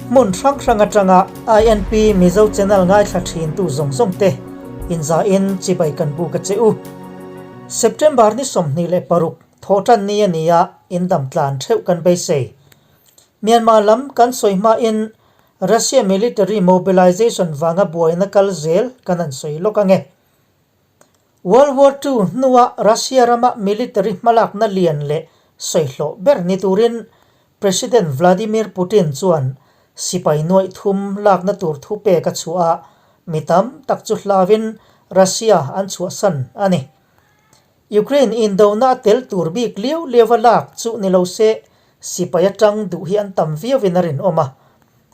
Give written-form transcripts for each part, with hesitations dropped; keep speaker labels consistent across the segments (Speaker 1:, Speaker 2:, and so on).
Speaker 1: Hmun hrang hrang atanga INP Mizo Channel ngaithla thintu zawng zawng te inzahin chibai kan buk a che u. September ni 26 thawhtan ni a ni a, indam tlan theuh kan beisei. Myanmar lam kan sawi hmain Russia military mobilization vanga buaina kal zel kan han sawi lawk ange. World War Two hnua Russia rama military hmalakna lian leh sawihlawh ber ni turin President Vladimir Putin chuan sipai nuaih thum lakna tur thu pek a chhuah a, mi tam tak chu hlauin Russia an chhuahsan a ni. Ukraine indona a tel tur bik liau liau a lak chu ni lo se sipai atang duh hi an tam viauin a rinawm a.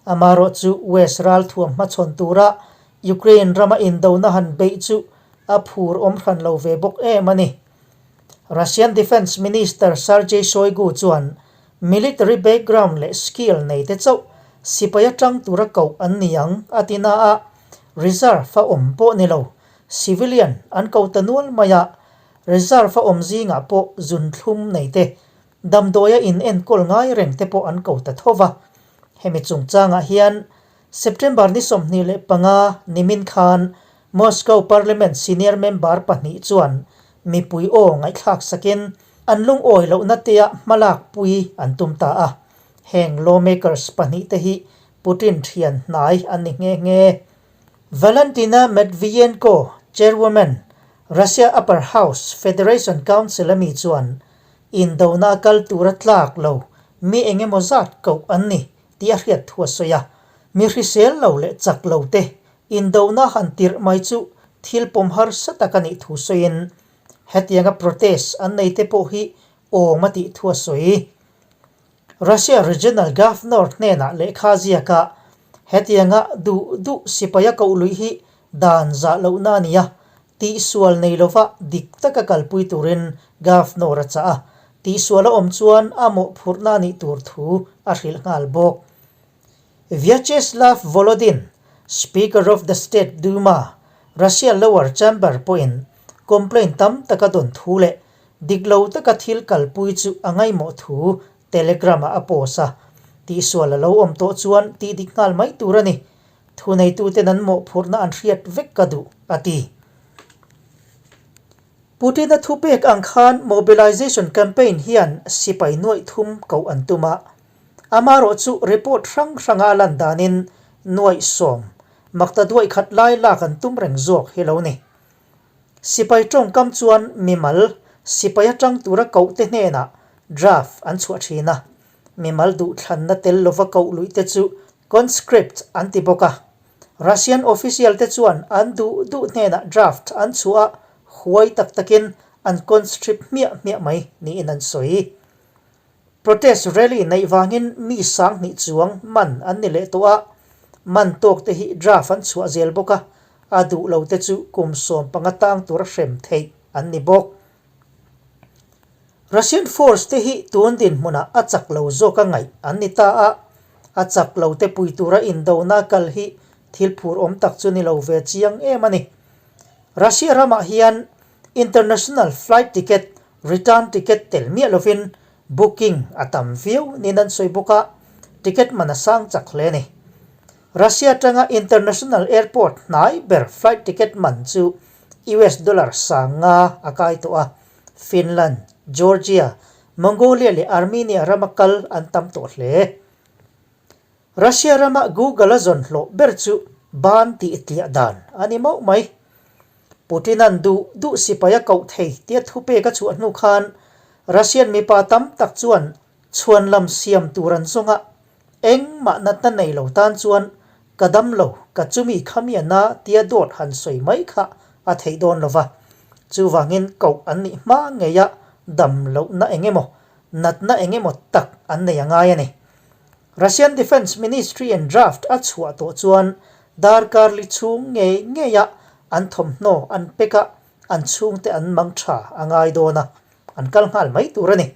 Speaker 1: Amaherawh chu West ralthuam hmachhawn tura Ukraine rama indona han beih chu a phur awm hran lo ve bawk em a ni. Russian Defence Minister Sergei Shoigu chuan military background leh skill nei te chauh sipai atang tura koh an ni ang a ti na a, reserve a awm pawh ni lo, civilian an ko ta nual mai a, reserve a awm zingah pawh zunthlum nei te, damdawia in enkawl ngai reng te pawh an ko ta tho va. Hemi chungchangah hian September ni 25 nimin khan Moscow Parliament senior member pahnih chuan mipui aw ngaihthlak sakin an lungawi lohna tea hmalak pui an tum ta a. Heng lawmakers pahnih te hi Putin thian hnai an ni nghe nghe. Valentina Matviyenko, chairwoman, Russia Upper House Federation Council ami chuan indona kal tura tlak lo mi engemaw zat koh an ni tih a hriat thu a sawi a. Mi hrisel lo leh chak lo te indona han tirh mai chu thil pawm harsa tak a nih thu sawiin hetianga protest an nei te pawh hi awm a tih thu a sawi. Russia Regional Governor hnenah lehkha ziaka hetianga duh duh sipaia koh luih hi dan zah lohna a ni a, tihsual nei lova dik taka kalpui turin Governor a chah a, tihsual a awm chuan a mawhphurhna a nih tur thu a hrilh nghal bawk. Vyacheslav Volodin, Speaker of the State Duma, Russia lower chamber pawhin complaint tam taka dawn thu leh dik lo taka thil kalpui chu a ngaihmawh thu Telegram-ah a post a, tihsual a lo awm tawh chuan tih dik nghal mai tur a ni. Thuneituten an mawhphurhna an hriat vek ka duh, a ti. Putin-a thupek ang khan mobilization campaign hian sipai nuaih thum koh an tum a. Amaherawh chu report hrang hranga a lan danin nuaih sawm, makta duaih khat lai lak an tum reng zawk hi lo ni. Sipai tawngkam chuan mimal sipai atang tura koh te hnenah draft an chhuah thin a. Mimal duhthlanna tel lova koh luih te chu conscript an ti bawk a. Russian official te chuan an duh duh hnenah draft an chhuah a, huai tak takin an conscript hmiah hmiah mai niin an sawi. Protest rally neih vangin mi sanghnih chuang man an ni leh tawh a, man tawk te hi draft an chhuah zel bawk a, a duh lo te chu kum 15 tang tura hrem theih an ni bawk. Russian force te hi tun dinhmunah a chak lo zawk a ngaih an ni ta a, a chak lo te pui tura indona kal hi thil phur awm tak chu ni lo ve chiang em a ni. Russia ramah hian international flight ticket, return ticket tel miah lovin booking a tam viau niin an sawi bawk a, ticket man a sang chak hle a ni. Russia atanga international airport hnai ber flight ticket man chu US dollar sanga a kai tawh a. Finland, Georgia, Mongolia leh Armenia rama kal an tam tawh hle. Russia rama Google a zawn hlawh ber chu ban tih tliah dan a ni mauh mai. Putin-a'n duh duh sipai a koh thei tia thupek a chhuah hnu khan Russian mipa tam tak chuan chhuan lam siam tur an zawng a, engmah natna nei lo tan chuan ka dam lo, ka chumi khami a na tia dawt han sawi mai kha a theih dawn lo va. Chuvangin koh an nih hma ngeia dam lohna eng emaw, natna eng emaw tak an nei a ngai a ni. Russian Defence Ministry in draft a chhuah tawh chuan darkar li chhung ngei ngeia an thawmhnaw an pek a, an chhungte an mang tha a ngai dawn a, an kal nghal mai tur a ni.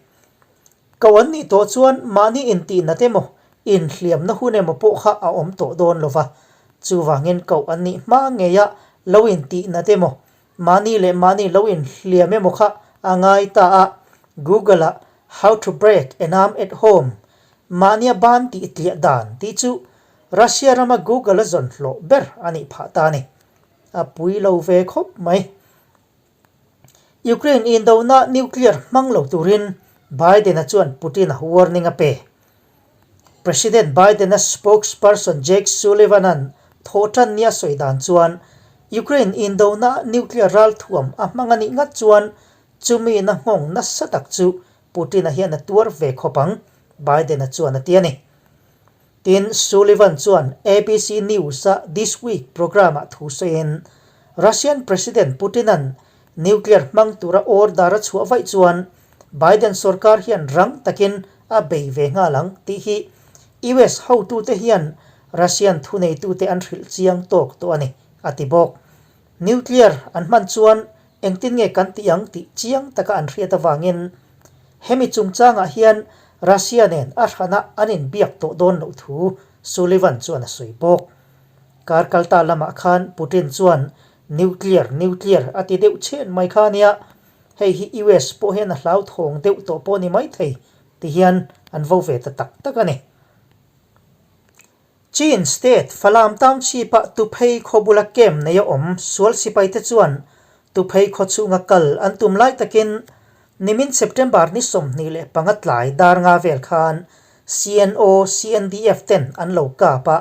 Speaker 1: Ko an nih tawh chuan mahni intihnat emaw, inhliamna hun emaw pawh kha a awm tawh dawn lo va. Chuvangin koh an nih hma ngeia lo intihnat emaw, mahni leh mahni lo inhliam emaw kha a ngai ta a, Google ah How to break an arm at home, mahnia ban tih tliah dan tih chu. Russia rama Google a zawn hlawh ber a nih phah ta a ni. A pui lo ve khawp mai. Ukraine indona nuclear hmang lo turin Biden-a chuan Putin-a warning a pe. President Biden-a spokesperson Jake Sullivan-a'n thawhtan nia sawi dan chuan Ukraine indona nuclear ralthuam a hmang a nih ngat chuan chumi na nghawng nasa tak chu Putin-a hian a tuar ve khawp ang, Biden-a chuan a ti a ni. Tin, Sullivan chuan ABC News-a This Week programme-ah thu sawiin, Russian President Putin-a'n nuclear hmang tura order a chhuah vaih chuan Biden sorkar hian rang takin a bei ve nghal ang tih hi US hotute hian Russian thuneitute an hrilh chiang tawk tawh a ni, a ti bawk. Nuclear an hman chuan engtin nge kan tih ang tih chiang taka an hriat avangin hemi chungchangah hian Russia nen a hrana an inbiak tawh dawn loh thu Sullivan chuan a sawi bawk. Kar kalta lamah khan Putin chuan nuclear, nuclear a ti deuh chhen mai kha ania, hei hi US pawh hian a hlauthawng deuh tawh pawh a ni maithei ti hian an vo ve ta tak tak a ni. Chin State, Falam Township-ah Tuphei khaw bula camp nei a awm sual sipaite chuan Tuphei khaw chhunga kal an tum lai takin nimin September ni 25 tlai dar nga vel khan CNO, CNDF ten an lo kap a,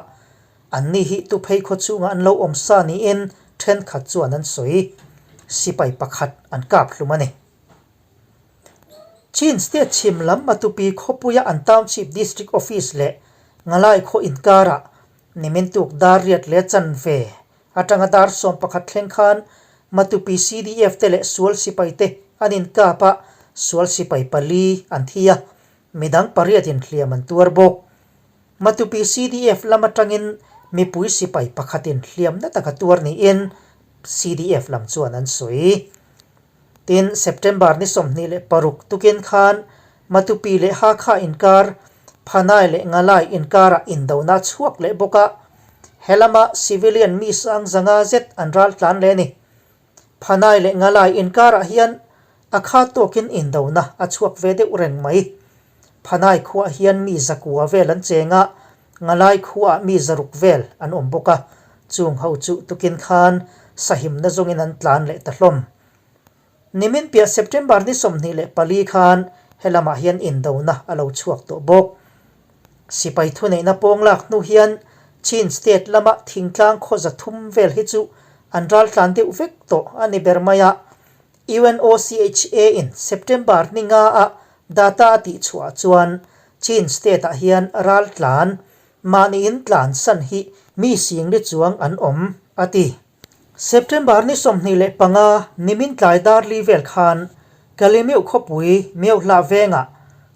Speaker 1: anni hi Tuphei khaw chhunga an lo awm sa niin thenkhat chuan an sawi. Sipai pakhat an kap hlum a ni. Chin State chhim lam Matupi khawpuia an Township District Office leh Ngalai khaw inkarah nimin tuk dar riat leh chanve atanga dar 11 thleng khan Matupi CDF te leh sual sipai te an inkap a, sual sipai pali an thi a, midang pariatin hliam an tuar bawk. Matupi CDF lam atangin mipui sipai pakhatin hliamna taka tuar niin CDF lam chuan an sawi. Tin, September ni 26 tukin khan Matupi leh Hakha inkar, Phanai leh Ngalai inkarah indona a chhuak leh bawk a, he lama civilian mi sang zanga zet an ral tlan leh a ni. Phanai leh Ngalai inkarah hian a kha tawkin indona a chhuak ve deuh reng mai. Phanai khuaah hian mi zakua vel an cheng a, Ngalai khuaah mi zaruk vel an awm bawk a, chung ho chu tukin khan sahimna zawngin an tlan leh ta hlawm. Nimin piah September ni 24 khan helamah hian indona a lo chhuak tawh bawk. Sipai thuneihna pawng lak hnu hian Chin State lama thingtlang khaw 300 vel hi chu an raltlan deuh vek tawh a ni ber mai a, UNOCHA in September ni nga a data a tih chhuah chuan Chin State ah hian raltlan mahniin tlan san hi mi singli chuang an awm a ti. September ni 25 nimin tlai dar li vel khan Kalemeuh khawpui Meuhlah vengah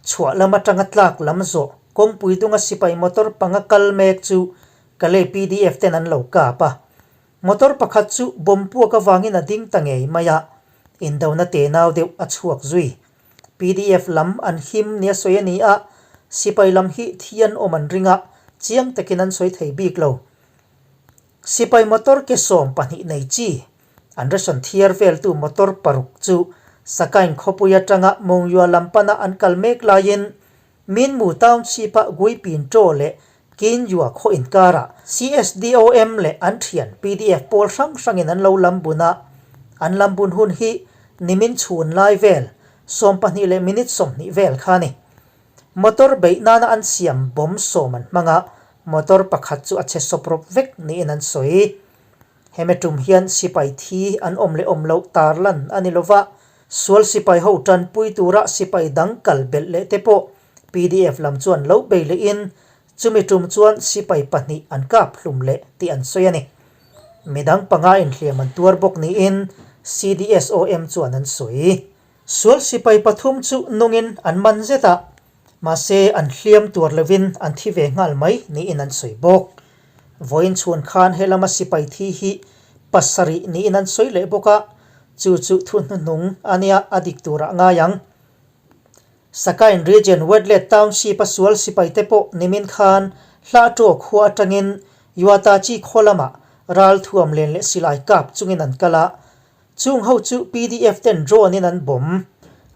Speaker 1: chhuah lam atanga tlak lam zawh kawngpui dunga sipai motor panga kal mek chu Kalay PDF ten an lo kap a. Motor pakhat chu bomb puak avangin a ding ta ngei mai a, indona tenau deuh a chhuak zui. PDF lam an him nia sawi a ni a, sipai lam hi thi an awm an ring a, chiang takin an sawi thei bik lo. Sipai motor ke 12 nei chi, an ration thiar veltu motor paruk chu Sakain khawpui atanga Mongyua lam pana an kal mek laiin Minmu Township-a Guipin Ṭaw leh Kinyua khaw inkarah CSDOM leh an ṭhian PDF pawl hrang hrangin an lo lam bun a, an lam bun hun hi nimin chhun lai vel 12 leh minute 20 vel kha a ni. Motor beih nana an siam bomb sawm an hmang a, motor pakhat chu a che sawp rawp vek niin an sawi. Hemi tum hian sipai thi an awm leh awm loh tar lan a ni lova, sual sipai ho tanpui tura sipai dang kal belh leh te pawh PDF lam chuan lo bei lehin chumi tum chuan sipai pahnih an kap hlum leh tih an sawi a ni. Midang panga inhliam an tuar bawk niin CDSOM chuan an sawi. Sual sipai pathum chu nungin an man zet a, mahse an hliam tuar lovin an thi ve nghal mai niin an sawi bawk. Vawiin chhun khan he lama sipai thi hi pasarih niin an sawi leh bawk a, chu chu thu hnuhnung a nia a dik turah ngai ang. Sakain Region Wetlet Township a sual sipai te pawh nimin khan Hlahṭaw khua atangin Yuatachi khaw lamah ralthuam len leh silai kap chungin an kal a, chung ho chu PDF ten drone in an bomb.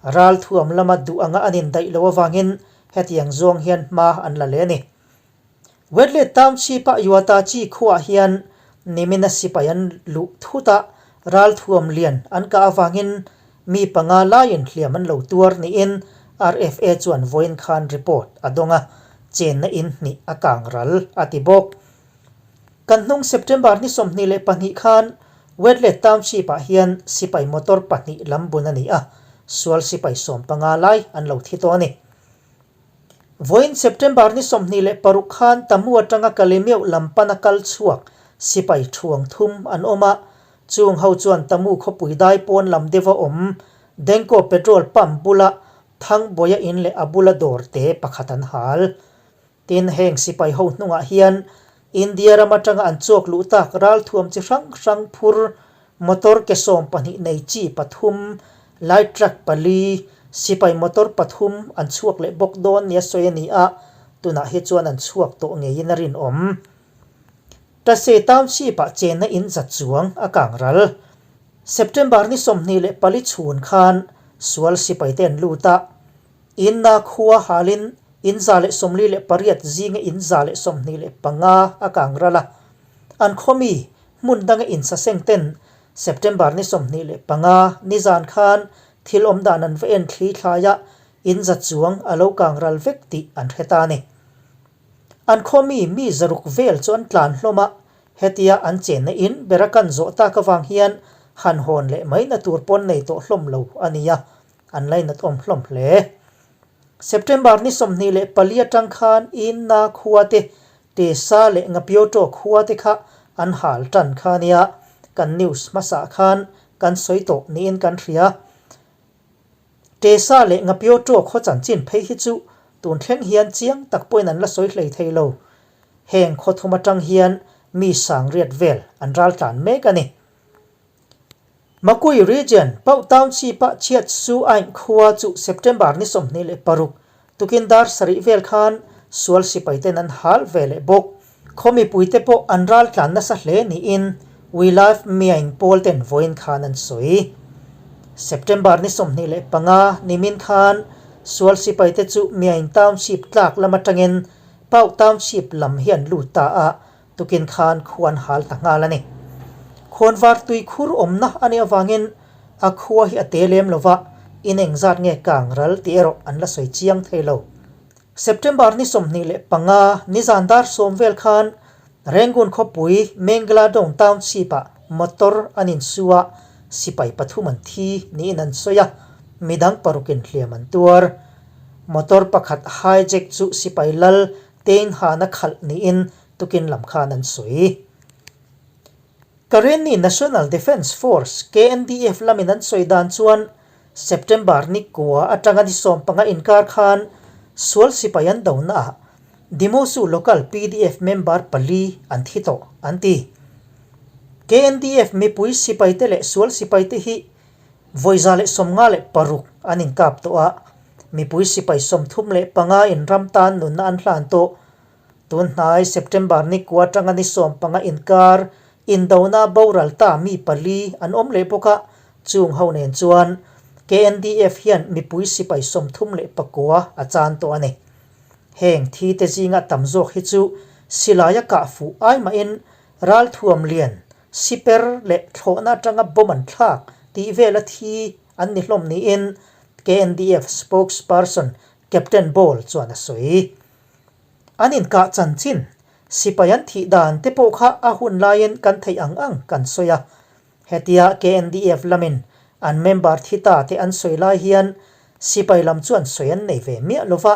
Speaker 1: Ralthuam lama duh anga an indaih loh avangin hetiang zawng hian hma an la leh a ni. Wetlet Township-a Yuatachi khuaah hian nimina sipai an luh thut a, ralthuam lian an kah avangin mi panga laiin hliam an lo tuar niin RFA chuan vawiin khan report a dawng a, chenna in hnih a kang ral a ti bawk. Kan hnung September ni 22 khan Wetlet Township-ah hian sipai motor pahnih lam bun a ni a, sual sipai 15 lai an lo thi tawh a ni. Vawiin September ni 26 khan Tamu atanga Kalemeuh lam pana kal chhuak sipai thuang thum an awm a, chung ho chuan Tamu khawpui dai pawn lam deuha awm Denko petrol pump bula Thangbuaia in leh a bula dawr te pakhat an hal. Tin, heng sipai ho hnungah hian India ram atanga an chawk luh tak ralthuam chi hrang hrang phur motor ke 12 nei chi pathum, light truck pali, sipai motor pathum an chhuak leh bawk dawn nia sawi a ni a, tunah hi chuan an chhuak tawh ngeiin a rinawm. Tase Township-ah chenna in za chuang a kang ral. September ni 24 chhun khan sual sipaite an lut a, Inna khua halin in 148 zinga in 125 a kang ral a. An khawmi hmun danga insaseng ten September ni 25 nizan khan thil awm dan an va en thli thlai a, in za chuang a lo kang ral vek tih an hre ta a ni. An khawmi mi zaruk vel chu an tlan hlawm a, hetia an chenna in ber a kan zawh tak avang hian han hawn leh maina tur pawn nei tawh hlawm lo a ni a. An lainat awm hlawm hle. September ni 24 atang khan Inna khua te, Tesa leh Ngapioto khua te kha an hal tan kha nia, kan news hmasa khan kan sawi tawh niin kan hria. Tesa leh Ngapioto khaw chanchin phei hi chu tun thleng hian chiang tak pawhin an la sawi hlei thei lo. Heng khaw thum atang hian mi sangriat vel an ral tlan mek a ni. Makui Region, Pauh Township-a chhiat su ain khua chu September ni 26, tukin dar sarih vel khan sual sipaiten an hal ve leh bawk. Khaw mipuite pawh an ral tlan nasa hle niin We Live Myaing pawl ten vawiin khan an sawi. September ni 25 nimin khan sual sipaite chu Myaing Township tlak lam atangin Pauh Township lam hi an lut ta a, Tukin khan khua an hal ta nghal a ni. Khawnvar tui khur awmna a nih avangin a khua hi a te lem lo va, in engzat nge kang ral tih erawh an la sawi chiang thei lo. September ni 25 nizan dar sawm vel khan Rangoon khawpui Mengladong Township-ah motor an insu a, sipai pathum an thi niin an sawi a, midang parukin hliam an tuar. Motor pakhat hijack chu sipai lal Tein hana khalh niin tukin lam khan an sawi. Karenni National Defence Force, KNDF, lamin an sawi dan chuan September ni kua atanga ni 15 inkar khan sual sipai an donaah Dimosu Local PDF member pali an thi tawh an ti. KNDF mipui sipaite leh sual sipaite hi Vawi 156 an inkap tawh a, mipui sipai 35 in ram tan nunna an hlan tawh. Tun hnai September ni kua atanga ni 15 inkar indona boral ta mi pali an awm leh bawk a, chung ho nen chuan KNDF hian mipui sipai 39 a chan tawh a ni. Heng thi te zinga tam zawk hi chu silaia kah fuh ai mahin ralthuam lian Siper leh thlawhna atanga bomb an thlak tih vela thi an ni hlawm niin KNDF spokesperson Captain Ball chuan a sawi. An inkah chanchin, sipai an thih dan te pawh kha a hun laiin kan theih ang ang kan sawi a. Hetia KNDF lamin an member thi ta te an sawi lai hian sipai lam chuan sawi an nei ve miah lo va.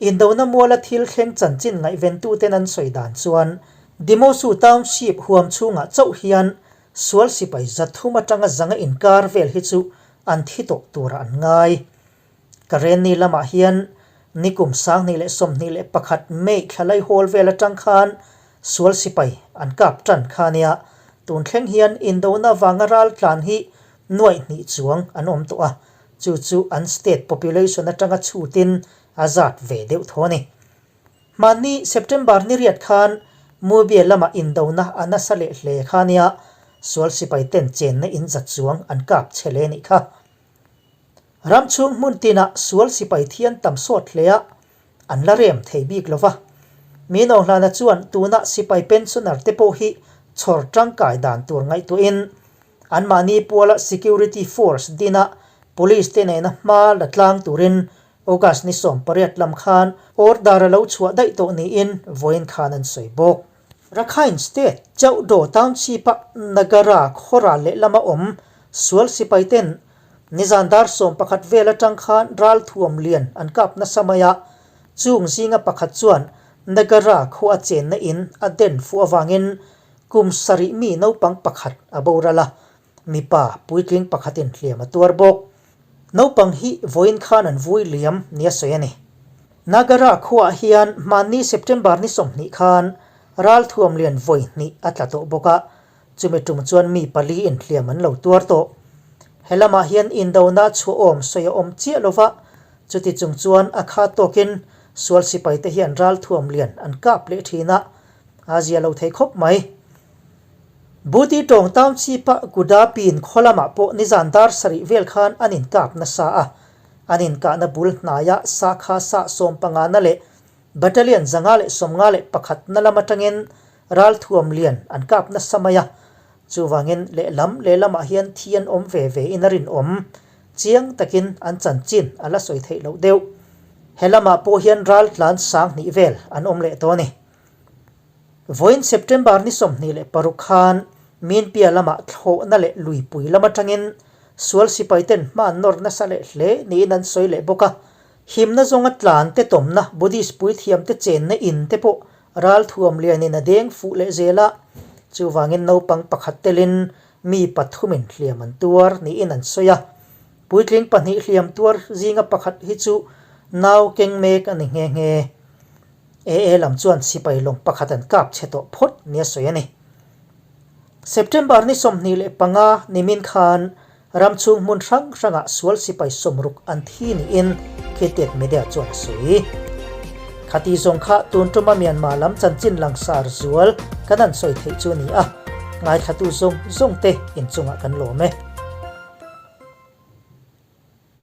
Speaker 1: Indona muala thil thleng chanchin ngaihventuten an sawi dan chuan Dimosu Township huam chhungah chauh hian sual sipai 300 atanga 500 inkar vel hi chu an thi tawh turah an ngai. Karenni lamah hian nikum 2021 May thla laihawl vel atang khan sual sipai an kap tan kha nia, tun thleng hian indona vanga ral tlan hi nuaih hnih chuang an awm tawh a, Chu chu an state population atanga chhutin a zat ve deuh tho a ni. Hmanni September ni riat khan Mubye lamah indona a nasa leh hle kha nia, sual sipai ten chenna in zat chuang an kap che le nih kha. Ram chhung hmun tinah sual sipai thian tam sawt hle a, an la rem thei bik lo va. Min Aung Hlana chuan tuna sipai pensioner te pawh hi chhawr tangkai dan tur ngaihtuahin anmahni puala security force dina police te nena hma la tlang turin August ni 18 lam khan order a lo chhuah daih tawh niin vawiin khan an sawi bawk. Rakhine State Chauhdaw Township-a Nagara khawra lehlama awm sual sipai ten nizan dar 11 vel atang khan ralthuam lian an kap nasa mai a, chung zinga pakhat chuan Nagara khua chenna in a den fuh avangin kum sarih mi naupang pakhat a boral a, mipa puitling pakhatin hliam a tuar bawk. Naupang hi vawiin khan an vui liam nia sawi a ni. Nagara khuaah hian hmanni September ni 20 khan ralthuam lian vawi hnih a tla tawh bawk a, chumi tum chuan mi pali in hliam an lo tuar tawh. He lamah hian indona chhuahawm sawi a awm chiah lo va, chuti chung chuan a kha tawkin sual sipaite hian ralthuam lian an kap leh thin a, a zia lo thei khawp mai. Buti tawng township-a Guda pin khaw lamah pawh nizan dar sarih vel khan an inkap nasa a, an inkahna bul hnaia sakha sah 15 na leh Battalion 151 na lam atangin ralthuam lian an kap nasa mai a, chuvangin lehlam lehlamah hian thi an awm ve ve in a rinawm chiang takin an chanchin a la sawi theih loh deuh. He lamah pawh hian raltlan 2000 vel an awm leh tawh a ni. Vawiin September ni 26 khan Minpia lamah thlawhna leh luipui lam atangin sual sipai ten hma an nawr nasa leh hle niin an sawi leh bawk a. Himna zawnga tlan te tawmna Buddhist puithiam te chenna in te pawh ralthuam lianin a deng fuh leh zel a, chuvangin naupang pakhat telin mi pathumin hliam an tuar niin an sawi a. Puitling pahnih hliam tuar zinga pakhat hi chu nau keng mek a ni nghe nghe. AA lam chuan sipai lawng pakhat an kap chhe tawh phawt nia sawi a ni. September ni 25 nimin khan ram chhung hmun hrang hrangah sual sipai 60 an thi niin Khitet Media chuan a sawi. Khati zawng kha tun tuma Myanmar lam chanchin langsar zual kan han sawi theih chu a ni a, ngaithlatu zawng zawng te inchungah kan lawm e.